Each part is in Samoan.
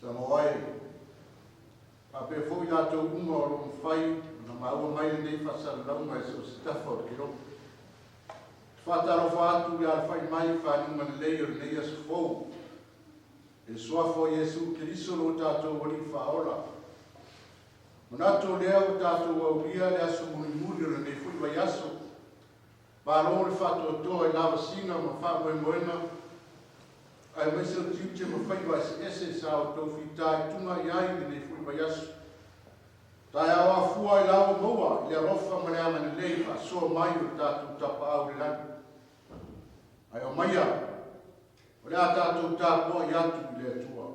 Samoa e. Faapea foi i latou uma o lo o mafai ona maua mai lenei faasalalauga i so o se tafa o le kelope. Ou te faatalofa atu i le alafai mai i faguga lelei o lenei aso fou, i le Suafa o Iesu Keriso lo tatou Alii Faaola. Manatu o lea ua tatou aulia le aso mulimuli o lenei foi vaiaso. Malo le faatoatoa i lavasiga ma faamoemoega, aemaise o tiute ma faiva eseese sa outou fitaituga i ai i lenei foi vaiaso. Taeao afua i la ua maua i le alofa ma le agalelei faasoa mai o le tatou Tapaau i le lagi. Ae omaia, o le a tatou tapuai atu i le Atua.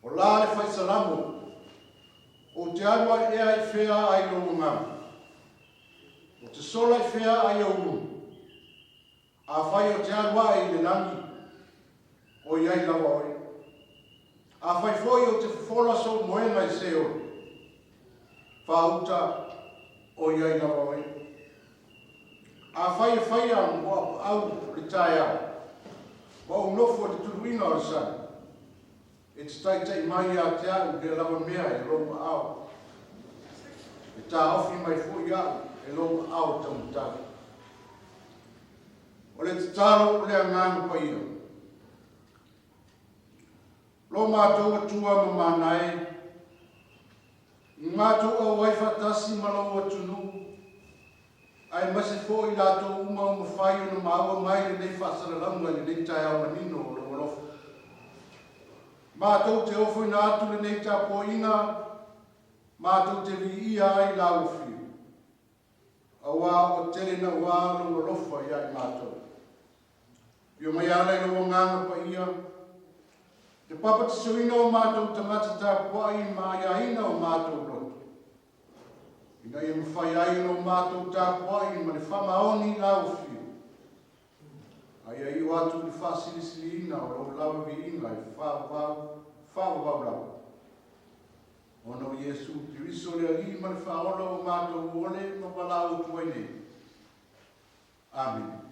O la le fai Salamo, Ou te alu ai ea i fea ai lou agaga? Ou te sola i fea ai ou ulu? Afai ou te alu ae i le lagi, o i ai lava oe. Afai foi ou te fofola sou moega i Seol, faauta, o i ai lava oe. Afai e faia mo apaau o le taeao, ma ou nofo i le tuluiga o le sami, e te taitai mai ia te au lea lava mea e lou aao, e taofi mai foi au e lou aao taumatau. O le tatalo o le Agaga Paia. Lo matou Atua ma Manae, i matou auai faatasi ma lou atunuu, aemaise foi i latou uma ua mafai ona maua mai lenei faasalalauga i lenei taeao manino o lou alofa. Matou te ofoina atu lenei tapuaiga, matou te viia ai lau afio, auā ua tele nauā lou alofa ia i matou. Afio mai ala i lou Agaga Paia, te papatisoina o matou tagata tapuai ma aiaina o matou loto, ina ia mafai ai ona o matou tapuai ma le faamaoni i lau afio, a ia iu atu i le faasilisiliina o lou lava viiga e faavavau, faavavau lava. Ona o Iesu Keriso le Alii ma le Faaola ua matou ole ma valaau atu ai nei. Amene.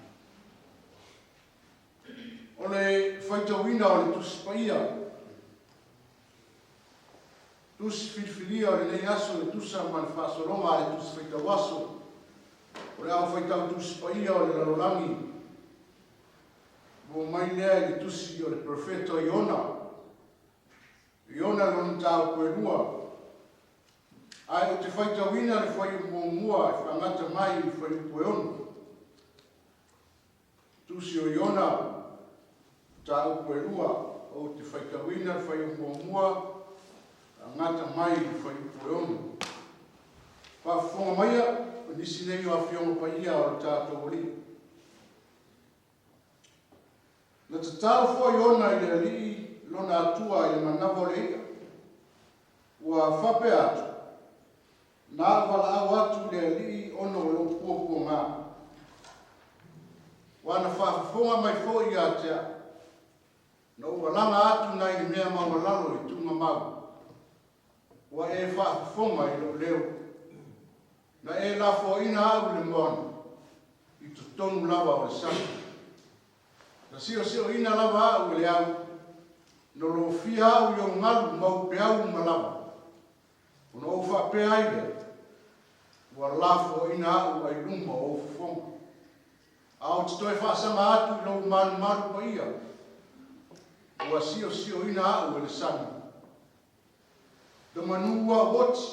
O le faitauina o le Tusi Paia, Tusi filifilia o lenei aso e tusa ma le faasologa a le Tusi Faitau Aso o le Au Faitau Tusi Paia o le Lalolagi, maua mai lea i le Tusi o le Perofeta Iona, Iona lona mataupu e lua, ae ou te faitauina le fuaiupu muamua e faagata mai i le fuaiupu e ono. Tusi o Iona, mataupu e lua, ou te faitauina le fuaiupu muamua faagata mai i le fuaiupu e ono. Faafofoga maia, o nisi nei o Afioga Paia o le tatou Alii. Na tatalo foi Iona i le Alii lona Atua i le manava o le i'a, ua faapea atu, Na ou valaau atu i le Alii ona o lou puapuaga. Ua na faafofoga mai foi ia te au. Na ou alaga atu nai le mea maualalo i tuugamau. Ua e faafofoga i lou leo. Na e lafoaina au i le moana, i totonu lava o le sami. Na siosioina lava au e le au, na lofia au i ou galu ma ou peau uma lava. Ona ou faapea ai lea, Ua lafoaina au ai luma o ou fofoga. A ou te toe faasaga atu i lou malumalu paia, ua siosioina au e le sami. The manu ua oti,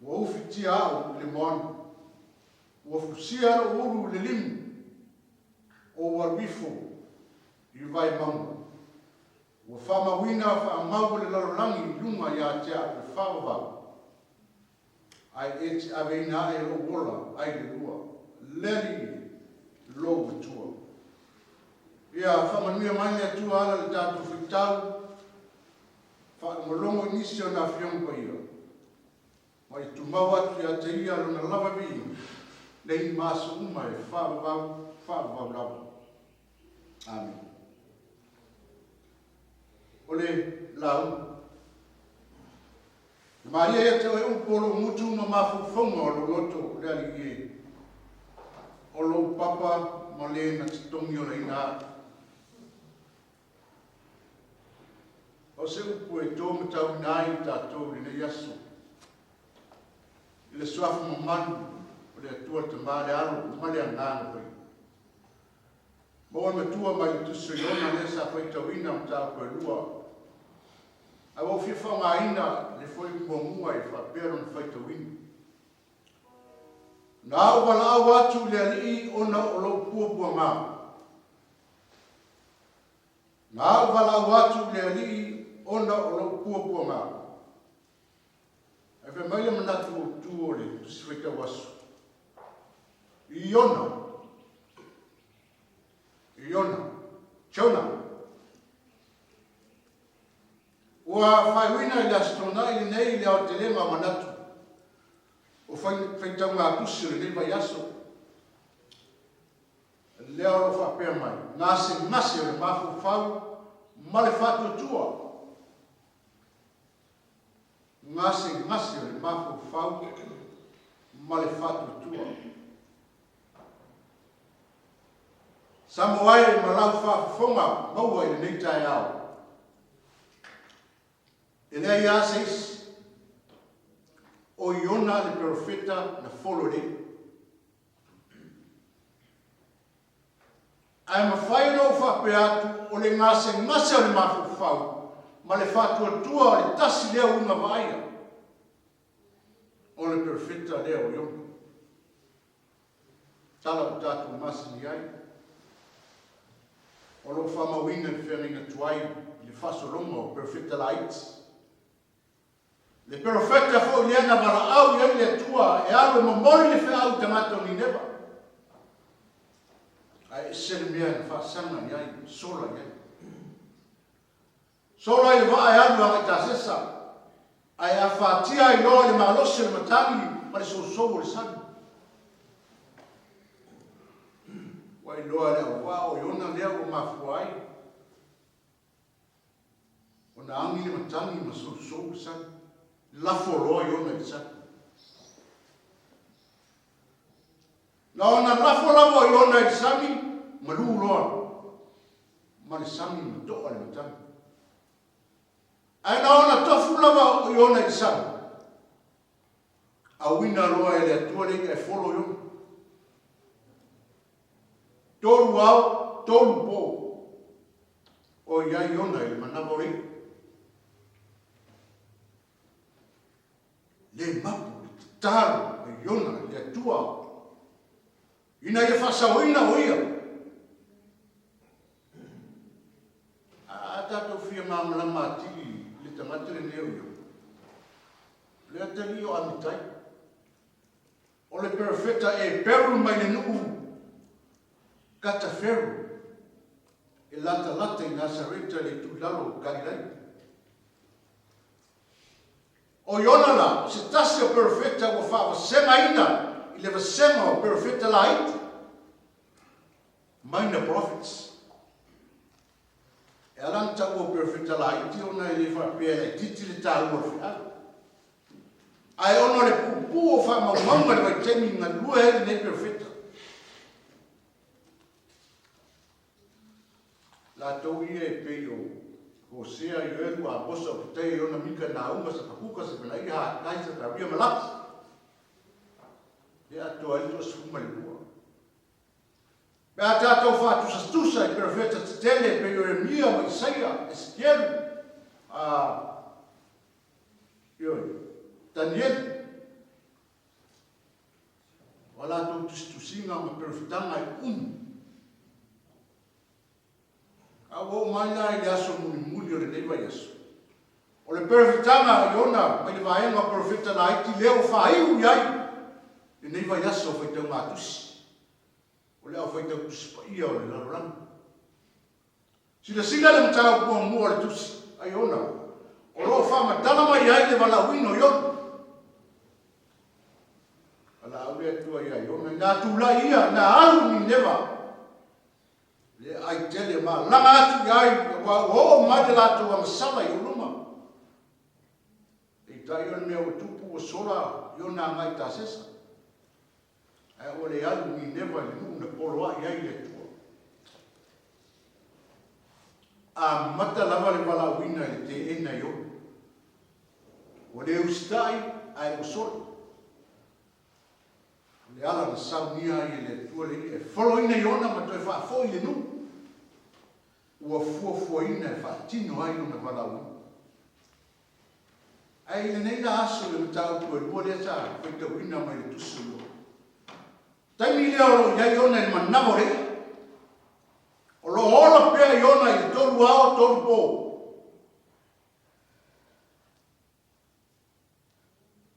ua ufitia au i le moana. Ua fusia lou ulu i le limu, ou alu ifo i vaimauga. Ua faamauina faamau e le lalolagi i luga ia te au le faavavau, ae e te aveina ae lou ola ai le lua, le Alii e, lou Atua. Ia faamanuia mai le Atua ala le tatou faitau faalogologo i nisi o na Afioga Paia, ma ia tumau atu ia te ia lona lava viiga, nei ma aso uma e faavavau, faavavau lava. Amene. O le lauga. E malie ia te oe upu o lou gutu ma mafaufauga o lou loto, le Alii e, o lou papa ma le na te togiolaina au. O se upu e to matauina ai i tatou i lenei aso, i le Suafa mamalu o le Atua le Tama, le Alo ma le Agaga Paia. Maua le Matua mai le Tusi o Iona lea sa faitauina mataupu e lua, ae ua ou fia faaaogaina le fuaiupu muamua e faapea lona faitauina. Na ou valaau atu i le Alii ona o lou puapuaga. Na ou valaau atu i le Alii ona o lou puapuaga. Ae fai mai le manatu autu o le Tusi Faitau Aso, Iona, Iona, Jonah. Ua faaiuina i le Aso Toonai lenei le aotelega o manatu o faitauga tusi o lenei vaiaso. Lea o lo o faapea mai, gasegase o le mafaufau ma le faatuatua. Gasegase o le mafaufau ma le faatuatua. Samoa e ma lau faafofoga maua i lenei taeao. E leai lava se isi o Iona le perofeta na folo lelei. Ae mafai ona ou faapea atu o le gasegase o le mafaufau ma le faatuatua o le tasi lea uiga vaaia o le perofeta lea o Iona. Tala ua tatou masani ai, o lo o faamauina i le feagaiga tuai i le faasologa o perofeta laiti. Le perofeta foi lea na valaau i ai le Atua e alu e momoli le feau i tagata o Nineva. Ae ese le mea na faasaga i ai, sola i ai. Sola i le vaa e alu agai Tasesa, ae afatia ai loa i le malosi o le matagi ma le sousou o le sami. Ua iloa e le auvaa o Iona lea ua mafua ai ona agi le matagi ma sousou le sami. Lafo loa Iona i le sami. Na ona lafo lava o Iona i le sami, malu loa ma le sami ma to'a le matagi. Ae na ona tofu lava o Iona i le sami, auina loa e le Atua le i'a e folo Iona. Tolu ao, tolu po, o i ai Iona i le manava o le i'a. Le mapu le tatalo a Iona i le Atua ina ia faasaoina o ia. A tatou fia malamalama atili i le tagata lenei o Iona, o le atalii o Amitai, o le perofeta Eperu mai le nuu Gataferu e latalata i Nasareta i le itu i lalo o Kalilaia. O Iona la, o se tasi o perofeta ua faavasegaina i le vasega o perofeta laiti, minor prophets. E ala ona taua o perofeta laiti ona e le faapea e laitiiti le taua o le feau. Ae ona o le puupuu o faamaumauga i le vaitaimi i galue ai lenei perofeta. Latou ia e pei o Hosea, Ioelu, Amosa, Opetaia, Iona, Mika, Nauma, Sapakuka, Sefanaia, Hakai, Sakaria ma Laki. E atoa ai le 12. Pe a tatou faatusatusa i perofeta tetele e pei o Ieremia ma Isaia, Esekielu, a, ioe, Tanieli, o a latou tusitusiga ma perofetaga e umi. A ua oo mai la i le aso mulimuli o lenei vaiaso, o le perofetaga a Iona mai le vaega o perofeta laiti lea ua faaiu i ai lenei vaiaso o faitauga-tusi, o le aufaitau Tusi Paia o le lalolagi. Silasila le mataupu muamua o le Tusi a Iona, o lo o faamatala mai ai le valaauina o Iona. Valaau le Atua ia Iona, ina tulai ia, ina alu i Nineva, le ai tele ma laga atu i ai, aua ua oo mai le latou agasala i ou luma. Peitai o le mea ua tupu ua sola Iona agai i Tasesa. Ae ua le alu i Nineva i le nuu na poloai ai le Atua. Amata lava le valaauina i le teena i Iona. Ua le usitai ae ua soli. O le ala na saunia ai e le Atua le i'a e foloina Iona ma toe faafoi i le nuu ua fuafuaina e faatino ai lona valaauina. Ae i lenei la aso i le mataupu e lua lea sa faitauina mai le Tusi o Iona. Taimi lea o lo o i ai Iona i le manava o le i'a. O lo o ola pea Iona i le tolu ao tolu po.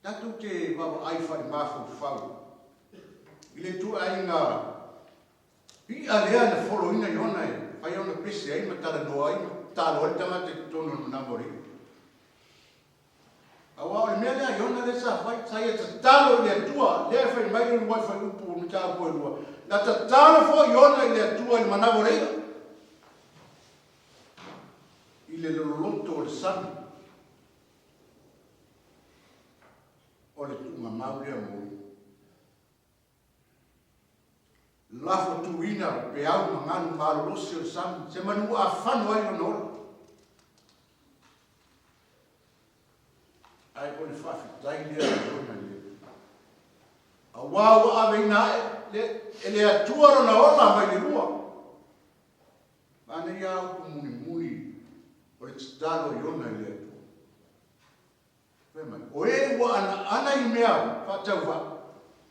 Tatou te vaavaai faale-mafaufau i le ituaiga i'a lea na foloina Iona e fai ona pese ai ma talanoa ai ma tatalo ai le tagata i totonu o le manava o le i'a. Aua o le mea lea a Iona lea sa fai, sa ia tatalo i le Atua, lea e fai mai le uluai fuaiupu o mataupu e lua, na tatalo foi Iona i le Atua i le manava o le i'a, i le loloto o le sami. O le tuugamau lea mo ia. Lafo tuuina o peau ma galu malolosi o le sami, se manu afano ai lona ola. Ae o le faafetai lea a Iona i le Atua. Aua ua aveina ae e le Atua lona ola mai le lua. Manaia a upu mulimuli o le tatalo a Iona i le Atua. Fai mai, O e ua anaana i mea faatauvaa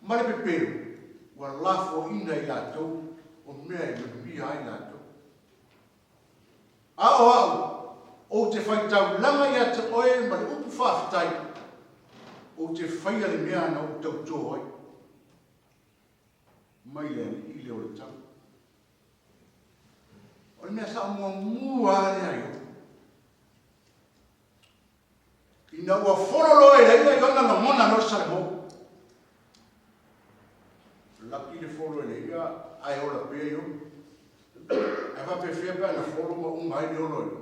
ma le pepelo, ua lafoaina i latou o mea e manuia ai latou. A o au, ou te faitaulaga ia te oe ma le upu faafetai, ou te faia le mea na ou tautō ai mai le Alii lea o le tau. O le mea sao muamua lava lea a Iona. Ina ua folo loa e le ia Iona lagona loa le Salamo. Laki le folo e le ia ae ola pea Iona. Ae faapefea pe ana folo ma uma ai le ola o Iona.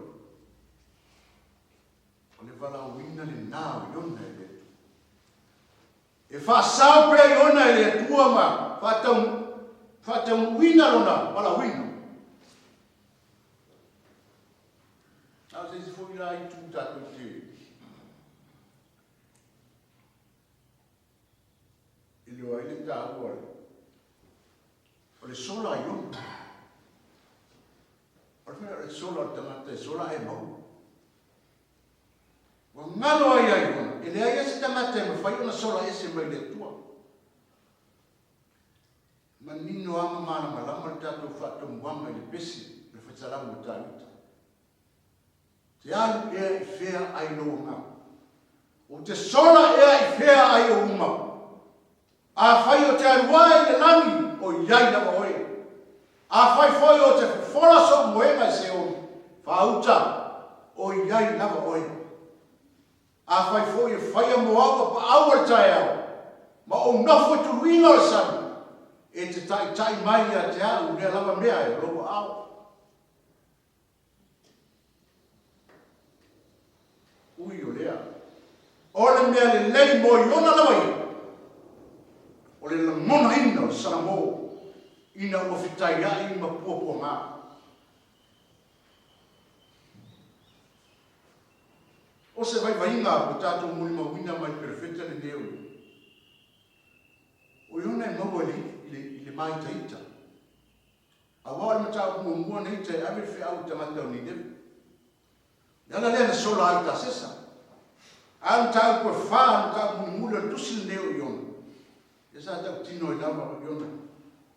O le valaauina lenā o Iona e le Atua. E faasao pea Iona e le Atua ma faataunuuina lona valaauina. A o se isi foi la itu tatou te iloa ai le taua o le sola a Iona. O le mea o le sola o le tagata e sola ae maua. Ua galo ai ia Iona, e leai lava se tagata e mafai ona sola ese mai le Atua. Manino lava ma malamalama le tatou faatomuaga i le pese o le Faisalamo o Tavita. Te alu ea i fea ai lou agaga? Ou te sola ea i fea ai ou uma? Afai ou te alu ae i le lagi, o i ai lava oe. Afai foi ou te fofola sou moega i Seoli, faauta, o i ai lava oe. Afai foi e faia mo au a paau o le taeao, ma ou nofo i tuluiga o le sami, e te taitai mai ia te au lea lava mea e o lou aao. Ui o lea, o le mea lelei mo Iona lava ia, o le lagonaina o le Salamo ina ua fetaiai ma puapuaga. O se vaivaiga ua tatou molimauina mai le perofeta lenei o Iona. O Iona e maua i le māitaita. Aua o le mataupu muamua na ita e ave le feau i tagata o Nineve. O le ala lea na sola ai i Tasesa. A o le mataupu e fa, o le mataupu mulimuli o le tusi lenei o Iona, lea sa tautino ai lava o Iona,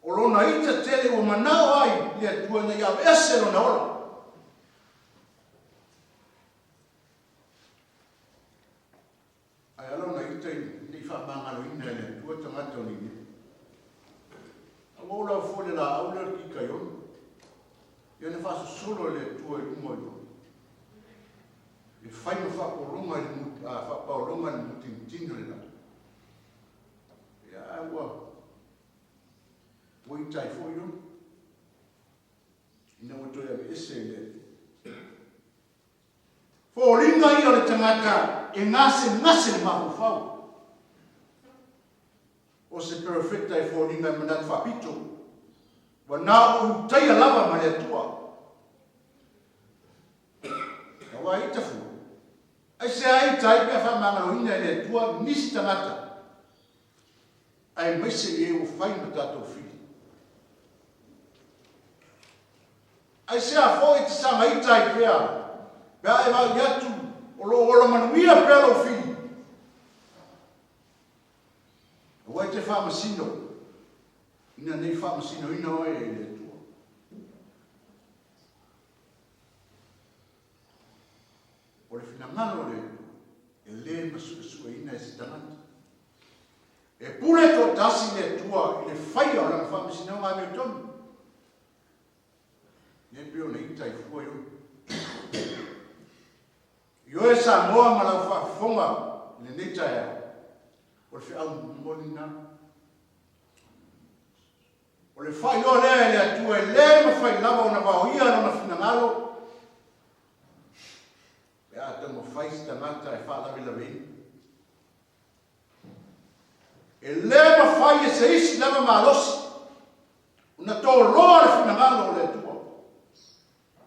o lona ita tele ua manao ai le Atua ina ia aveese lona ola. Ae a lona ita ne i faamagaloina e le Atua tagata o Nineve. A ua ola foi le laau lea o le kikaiona. Ia na faasosolo e le Atua i luma o Iona. E fai ma faapologa i le faapaologa i le mutinitini o le lagi. Ia ae ua ua ita ai foi Iona. Ina ua toe aveese e le Atua. Foliga ia o le tagata e gasegase le mafaufau. O se perofeta e foliga e manatu faapito, ua na o Iutaia lava ma le Atua. Aua e ita fua. Aisea ita ai pe a faamagaloina e le Atua nisi tagata, aemaise i e ua fai ma tatou fili? Aisea foi e te saga ita ai pea pe a e vaai atu o lo o ola manuia pea lou fili? Aua e te faamasino ina ne i faamasinoina oe e le Atua. O le finagalo o le Atua e le masuesueina e se tagata. E pule toatasi le Atua i le faia o lana faamasinoga amiotonu. Lea e pei ona ita ai fua Iona. I oe Samoa ma lau faafofoga i lenei taeao, o le feau momoli lena. O le faailoa lea e le Atua e le mafai lava ona vaoia lona finagalo pe a taumafai se tagata e faalavelaveina. E le mafai e se isi lava malosi ona toloa le finagalo o le Atua.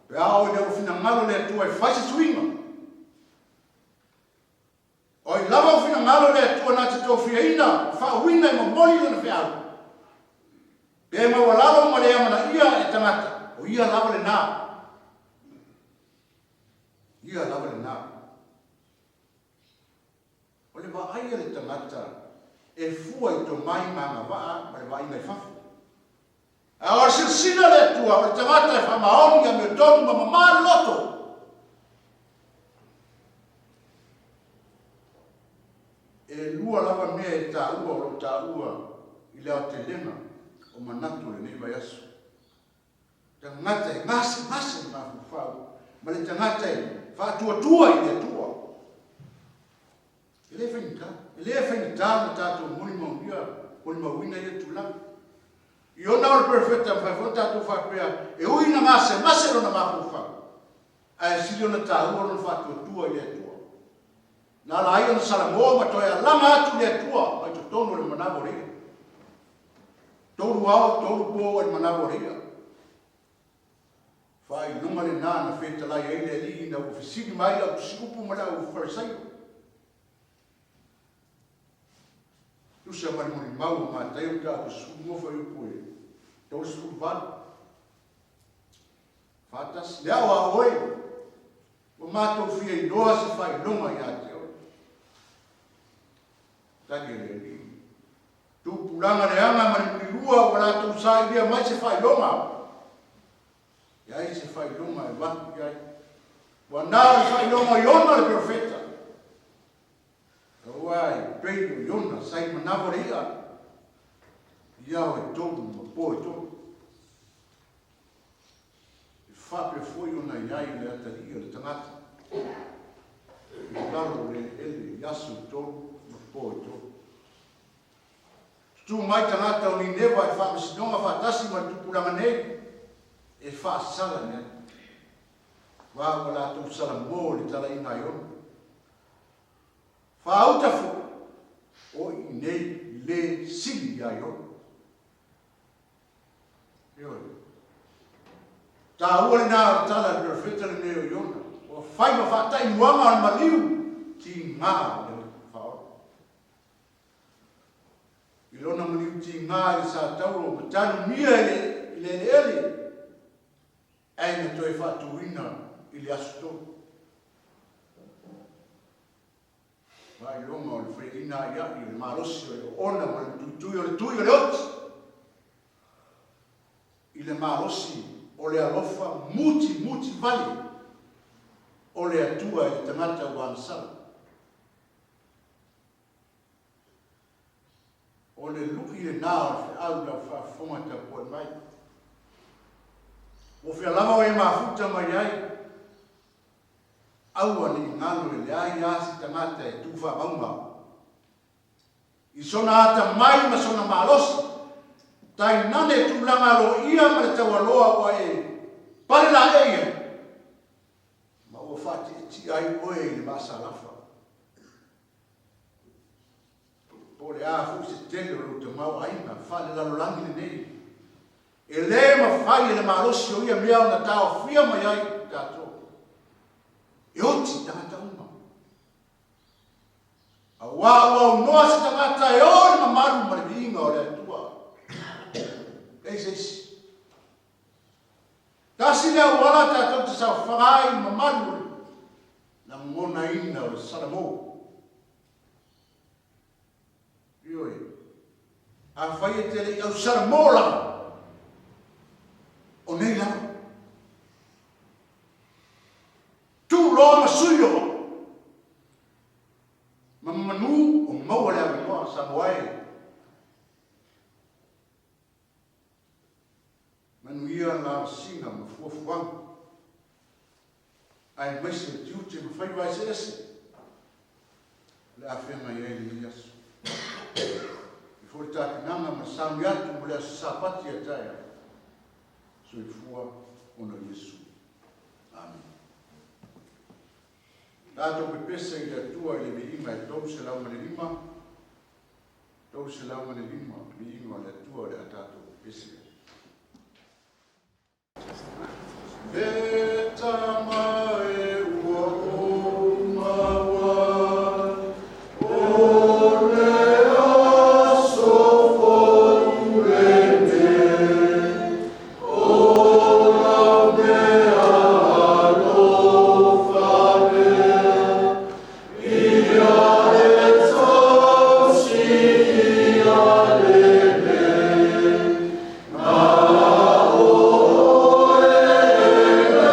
Pe a oo ina ua finagalo le Atua e fai se suiga, o ai lava ua finagalo le Atua na te tofiaina ma faauuina e momoli lana feau, pe maualalo ma le amanaia e tagata, o ia lava lena. Ia lava lena. O le vaai a le tagata e fua i tomai ma agavaa ma le vaaiga i fafo. A o le silasila a le Atua, o le tagata e faamaoni, amiotonu ma mamā le loto. E lua lava mea e taua o lo o taua i le aotelega o manatu o lenei vaiaso. Tagata e gasegase le mafaufau ma le tagata e faatuatua i le Atua. E le faigata, e le faigata ona tatou molimaulia, molimauina ia tulaga. I ona o le perofeta, e mafai foi ona tatou faapea, e ui ina gasegase lona mafaufau, ae sili ona taua lona faatuatua i le Atua. Na ala ai ona salamo ma toe alaga atu i le Atua mai totonu o le manava o le i'a. Tolu ao, tolu po ai le manava o le i'a. Faailoga lena na fetalai ai le Alii ina ua fesili mai le au tusiupu ma le au Farisaio. Tusa ma le molimau a Mataio mataupu 12 fuaiupu e 38. Faatasi le ao a oe, ua matou fia iloa se faailoga ia te oe. Tali a le Alii. Tupulaga leaga ma le mulilua ua latou sailia mai se faailoga. E ai se faailoga e avatu i ai. Ua na o le faailoga o Iona le perofeta. Aua e pei o Iona sa i manava o le i'a i ao e tolu ma po e tolu. E faapea foi ona i ai le atalii o le tagata i lalo o le eleele i aso e tolu ma po e tolu. Tutū mai tagata o Nineva i le faamasinoga faatasi ma le tupulaga nei, e faasala ane ai. Aua ua latou salamo i le talaiga a Iona. Faauta foi, o i nei le sili iā Iona. Ioe. Taua lena o le tala a le perofeta lenei o Iona, ua fai ma faataimuaga o le maliu tigā o le Faaola. I lona maliu tigā i le satauro ma tanumia i le eleele, ae na toe faatuina i le aso tolu. Faailoga o le faiaina a'ia'i o le malosi o le oona ma le tuitui o le tui o le oti i le malosi o le alofa mutimuti vale o le Atua i le tagata ua agasala. O le lu'i lena o le feau i lau faafofoga tapuai mai. Ua fea lava oe e mafuta mai ai, Aua ne i galo e leai lava se tagata e tu faamauga i sona atamai ma sona malosi, tainane tulaga aloaia ma le taualoa ua e pale laei ai, ma ua faatiatia ai oe i le maasalafa. Po o le a foi se tele o lou tamaoaiga faalelalolagi lenei, e le mafai e le malosi o ia mea ona taofia mai ai tatou. E oti. isi tagata uma. Auā ua aunoa se tagata e o i le mamalu ma le viiga o le Atua. Leai se isi. Tasi le auala tatou te saofaga ai i le mamalu o le lagonaina o le Salamo. Ioe. Afai e te le i au Salamo lava, o nei lava. Tuu loa ma sui o vaa. Ma manu o maua le avanoa Samoa e. Manuia lavasiga ma fuafuaga, aemaise o tiute ma faiva eseese o le a feagai ai lenei aso. E foi le tapenaga ma le sauni atu mo le aso Sapati a taeao. Soifua ona o Iesu. Amene. Tatou pepese i le Atua i le viiga e 305, 305, viiga o le Atua o le a tatou pepese ai. E tama e ua ou maua, o le aso fou lenei, o lau mea alofa lea, ia e tausi ia lelei, na o oe e.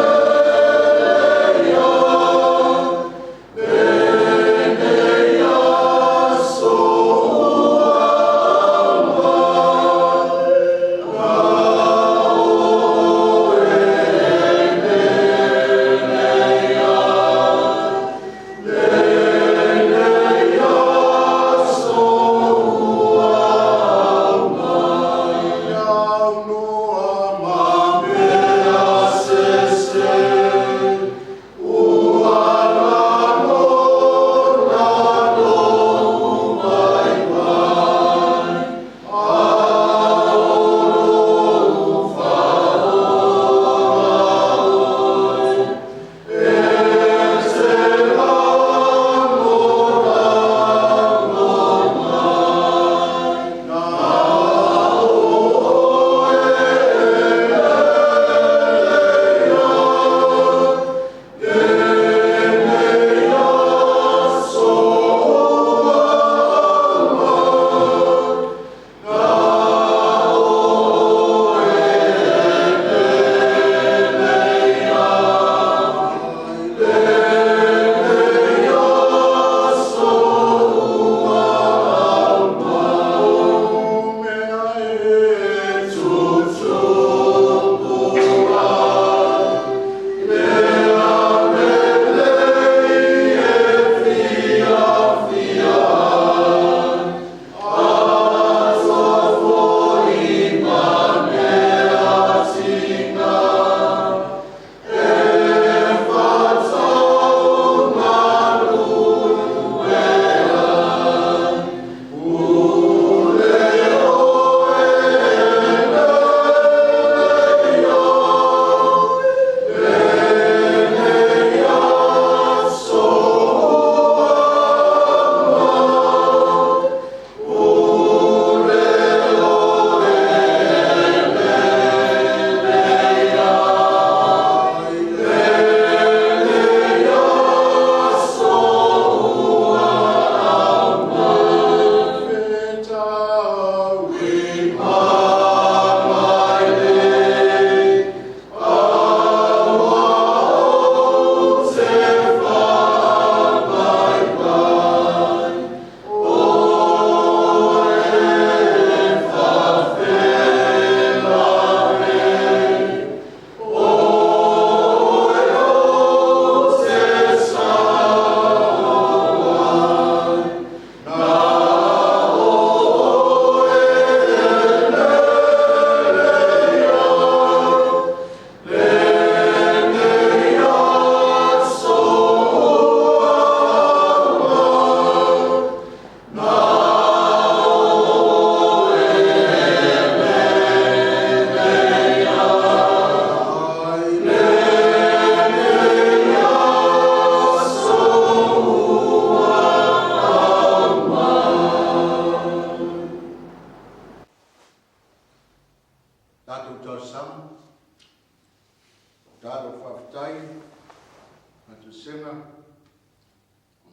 vasega,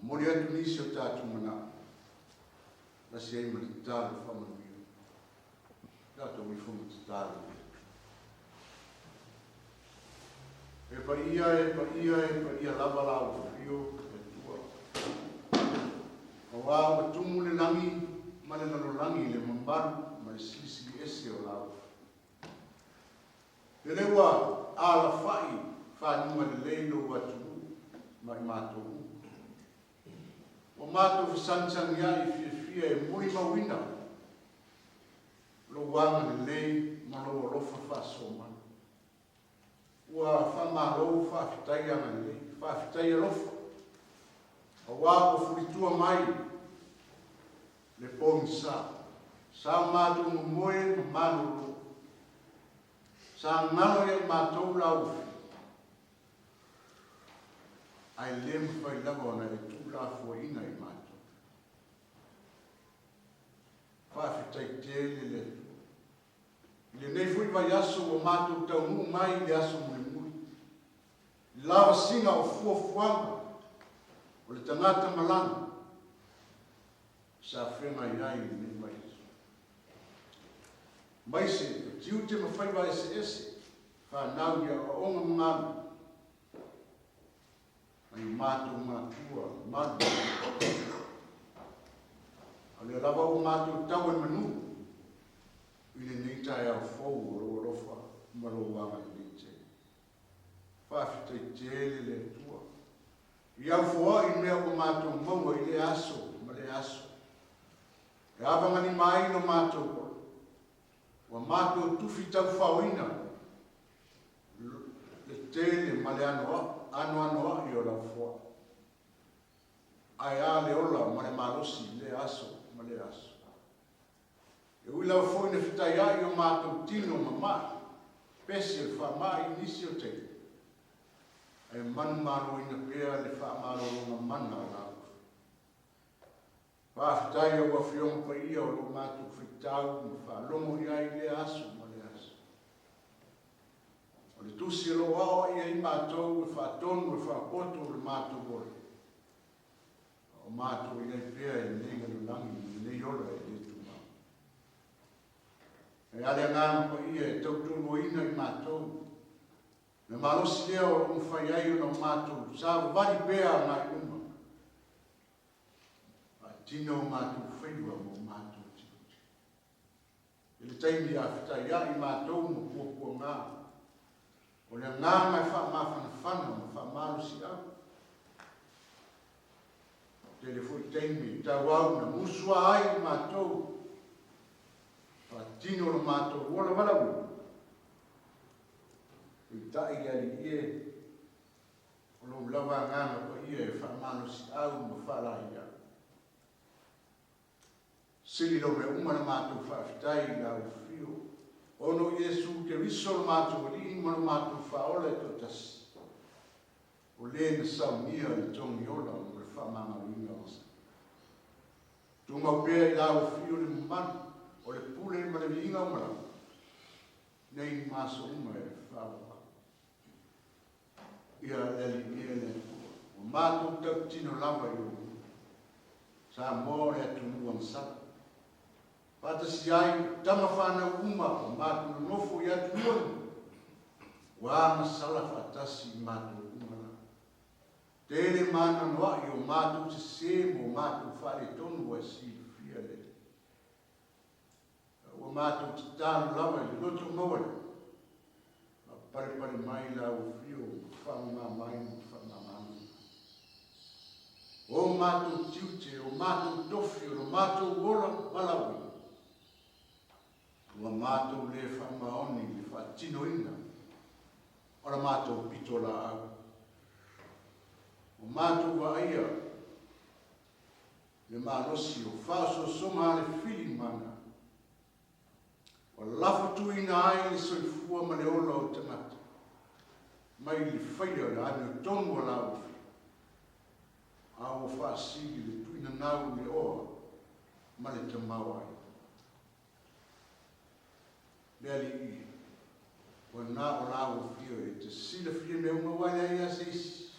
momoli atu nisi o tatou manao, lasi ai ma le tatalo faamanuia. Tatou ifo ma tatalo. E paia, e paia, e paia lava la ufio e Atua. Auā ua tumu le lagi ma le lalolagi i le mamalu ma le silisili ese o la ufio. Lele ua alafai fanuga lelei lou atunuu ma i matou uma. Ua matou fesagisagiai fiafia e molimauina lou agalelei ma lou alofa faasoa mai. Ua faamalo faafetai agalelei, faafetai alofa, auā ua fulitua mai le pogisa. Sa o matou momoe ma malolo, sa galo ia i matou laufi, ae le mafai lava ona e tuulafoaiina i matou. Faafetai tele le Atua. I lenei foi vaiaso ua matou taunuu mai i le aso mulimuli, i lavasiga o fuafuaga o le tagata malaga sa feagai ai i lenei vaiaso. Maise o tiute ma faiva eseese, fanau i aoaoga ma galuega, nai o matou matua malu. A o lea lava ua matou tau e manu i lenei taeao fou o lou alofa ma lou agalelei tele. Faafetai tele le Atua i aufoai mea ua matou maua i lea aso ma lea aso. E avagalima ai lo matou ola. Ua matou tufi taufaoina le tele ma le anoanoai o lau foai. Ae a le ola ma le malosi i lea aso ma lea aso. E ui lava foi na fetaiai o matou tino ma mai, pese o le faamai i nisi o taimi, ae manumaloina pea le faamalologa mana o lau. Faafetai i lau Afioga Paia o lo o matou faitau ma faalogo i ai i lea aso ma lea aso. O le tusi o lo o aoai ai matou e faatonu e faapoto le matou ola, a o matou i ai pea i lenei lalolagi ma lenei ola e le tumau. E a le Agaga Paia e tautoaluaina i matou le malosi lea o lo o mafai ai ona matou savavali pea agai i luma, faatino o matou faiva ma o matou tiute. I le taimi a fetaiai matou ma puapuaga, o le agaga e faamafanafana ma faamalosiau. Tele foi taimi tauau na musua ai i matou, faatino lo matou ola valaauina. Peitai le Alii e, o lou lava agaga paia e faamalosiau ma faalaeiau. Sili lou mea uma na matou faafetai i lau afio, ona o Iesu Keriso lo matou Alii ma lo matou Faaola e toatasi, o le na saunia le togi ola mo le faamagaloina o se. Tumau pea i lau afio le mamalu o le pule ma le viiga o malama, nei ma aso uma e faavavau. Ia le Alii e le Atua, ua matou tautino lava i ou luma. Samoa o le atunuu agasala. Faatasi ai o tama fanau uma o matou nonofo i atunuu e lua, ua agasala faatasi i matou uma la. Tele maanoanoa'i o matou sese ma o matou faaletonu ua e silafia le Alii. Ua matou tatalo lava i le loto maualalo, faapalepale mai lau afio ma faamama mai ma faamama mai. O matou tiute, o matou tofi, o lo matou ola valaauina, ua matou le faamaoni i le faatinoina o la matou pitolaau. Ua matou vaaia le malosi o faaosoosoga a le fili mana, ua lafotuina ai le soifua ma le ola o tagata mai le faia o le amiotonu a laufi, a ua faasili le tuinanau i le oa ma le tamaoaiga. Le Alii, ua na o lau afio e te silafia mea uma, aua e leai lava se isi.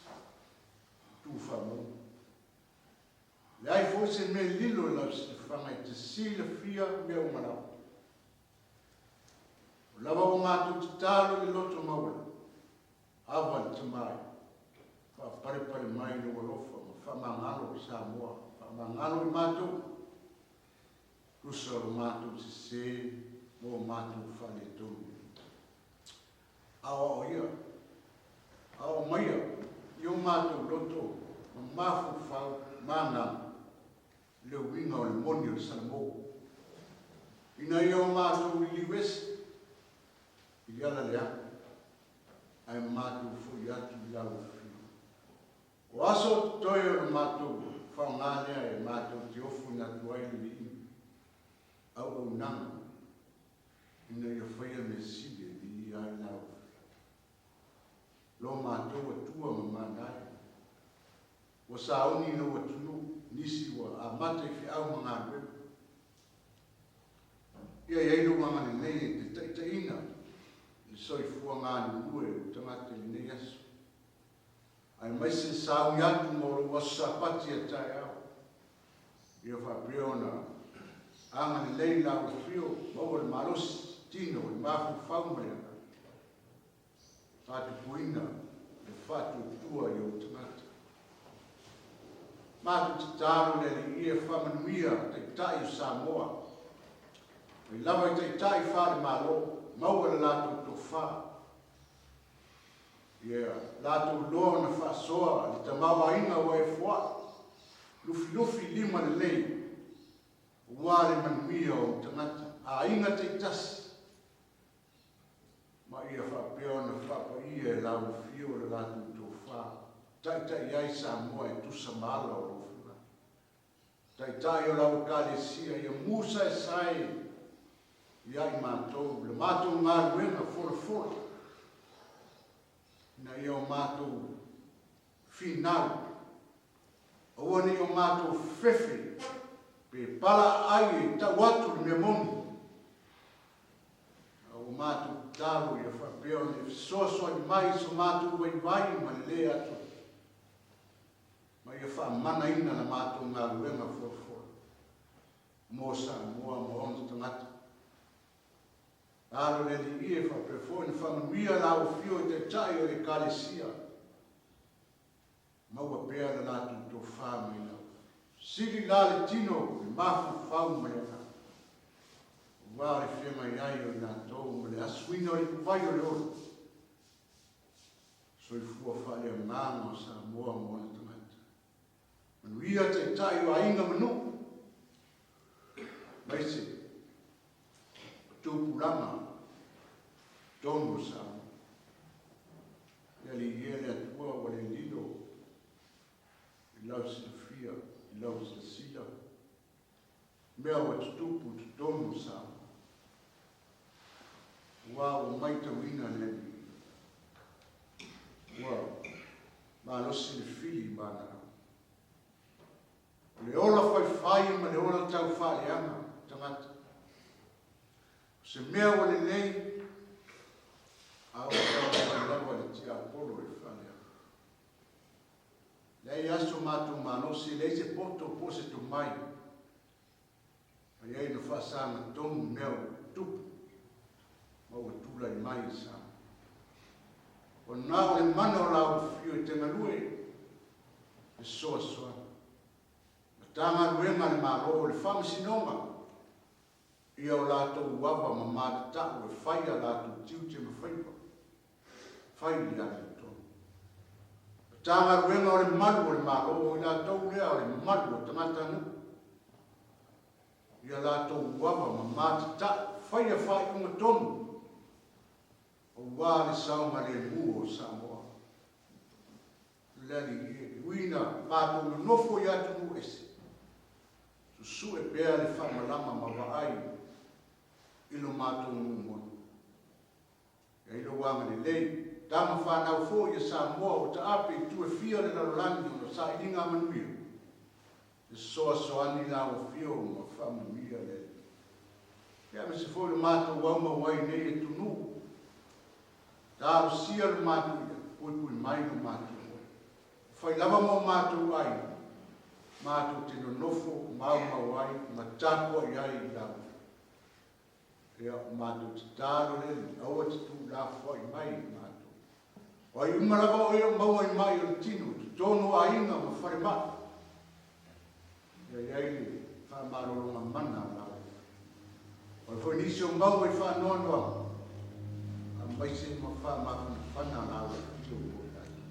se mea lilo i lau silafaga e te silafia mea uma lava. O lava ua matou tatalo i le loto maualalo, Ava le Tama e faapalepale mai lou alofa ma faamagalo i Samoa, faamagalo i matou, tusa o lo matou sese ma o matou faaletonu. Aoaoia, aoao maia i o matou loto ma mafaufau ma agaga le uiga o le moni o le Salamo, ina ia o matou liliu ese i le ala leaga, ae matou foi atu i lau afio. O aso o totoe o le matou faoga lea e matou te ofoina atu ai le viiga, auaunaga, ina ia faia mea sili e viia ai lau afio. Lo matou Atua ma manaia, ua sauni i lou atunuu, nisi ua amata i feau ma galuega. Ia i ai lou agalelei e te taitaiina le soifua galulue o tagata i lenei aso, aemaise le sauni atu mo lou Aso Sapati a taeao. Ia faapea ona agalelei lau afio, maua le malosi, tino, le mafaufau ma le agaga. Faatupuina le faatuatua i ou tagata. Matou tatalo le Alii e faamanuia Taitai o Samoa, mai lava i Taitai faale-Malo, maua le latou tofa, ia latou loa ona faasoa le tamaoaiga ua e foai, lufilufi lima lelei, aua le manuia o ou tagata, aiga taitasi, Ma ia faapea ona faapaia e lau afio le latou tofa, taitai ai Samoa e tusa ma ala o lou finagalo. Taitai o lau Ekalesia, ia musaesae ia i matou le matou galuega folafola, ina ia o matou finau, aua ne i o matou fefe pe pala aai e tau atu le mea moni, A ua matou tatalo ia faapea ona e fesoasoani mai i so matou vaivai ma le lē atoatoa, ma ia faamanaina la matou galuega folafola mo Samoa ma ona tagata. Alo le Alii e faapea foi ona faamanuia lau afio i Taitai o le Ekalesia, maua pea le latou tofa mai lau Sili la le tino, le mafaufau ma le agaga, aua le feagai ai o i latou ma le asuina o le ipuvai o le ola, soifua faaleagaga o Samoa ma ona tagata. Manuia taitai o aiga ma nuu, aemaise o tupulaga tonu o Samoa. Le Alii e, le Atua ua le lilo i lau silafia, i lau silasila, mea ua tutupu i totonu o Samoa. Aua ua maitauina le Alii, ua malosi le fili ma ana auma. O le ola faifai ma le ola tau faaleaga tagata. O se mea ua lelei, a ua taumafai lava le tiapolo e faaleaga. Leai aso matou malosi, leai se poto po o se tomai, mai ai na faasagatonu mea ua tupu ma ua tulai mai i Samoa. Ua na o le mana o lau afio e te galue fesoasoani. Matagaluega a le Malo, le Faamasinoga, ia o latou ava ma matatau e fai a latou tiute ma faiva, fai le amiotonu. Matagaluega o le Malu o le Malo, o i latou lea o le malu o tagatanuu, ia latou ava ma matatau, faia faaiuga tonu aua le saogalemu o Samoa. Le Alii e, e ui ina matou nonofo i atunuu ese, susue pea le faamalama ma vaai i lo matou nuu moni. I ai lou agalelei, tama fanau foi a Samoa ua taape i itu e fia le lalolagi ona o sailiga manuia, fesoasoani lau afio ma faamanuia le Alii. Ia aemaise foi lo matou aumau ai nei atunuu, talosia lo matou ia, puipui mai lo matou ola. Ua fai lava mo matou aiga. Matou te nonofo maumau ai ma tapuai ai i lau Ia, o matou tatalo le Alii, aua te tuulafoai mai i matou. O ai uma lava o e o maua i mai o le tino, i totonu o aiga ma falemai, ia i ai le faamalologa mana a lau Afioga. O ai foi nisi o maua i faanoanoaga, aemaise ma faamafanafana lau Afio mo i latou.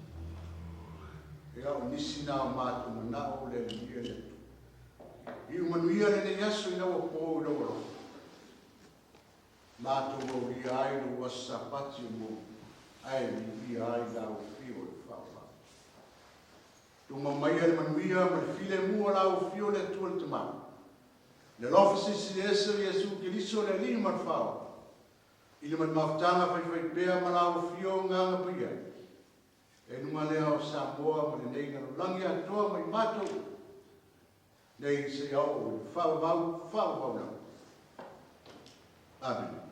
Ia, o nisi na o matou manao le Alii e le Atua. Iu manuia lenei aso ina ua po i lou alofa. Matou aulia ai lou Aso Sapati o mua, ae viia ai lau Afio i le Faavavau. Tumau maia le manuia ma le filemu o lau Afio le Atua le Tama, le alofa silisili ese o Iesu Keriso le Alii ma le Faaola, i le malimafutaga faifaipea ma lau Afio Agaga Paia, e luga lea o Samoa ma lenei lalolagi atoa ma i matou nei seia oo i le faavavau faavavau lava. Amene.